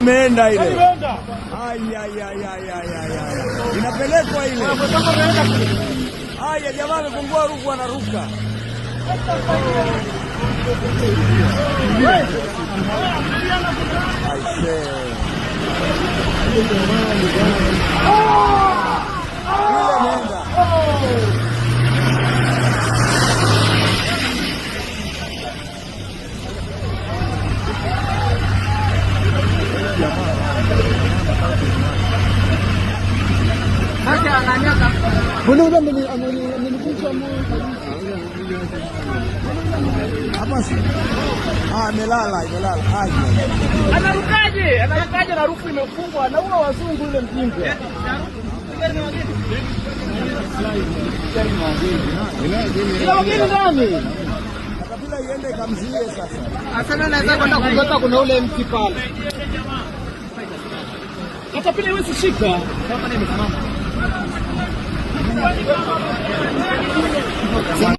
Imeenda ile. Ai, ai, ai, ai, ai, ai, ai. Inapelekwa ile. Haya, jamaa amefungua rufu anaruka. Aisee. Ile imeenda. Mbona ule amenikunja moyo kabisa. Hapa si. Ah, amelala, imelala. Ai. Anarukaje? Anarukaje na roof imefungwa? Anaua wazungu yule mjinga. Ina wageni ndani. Katapila iende ikamzuie sasa. Asana naweza kwenda kugota, kuna ule mti pale. Katapila iwezi shika.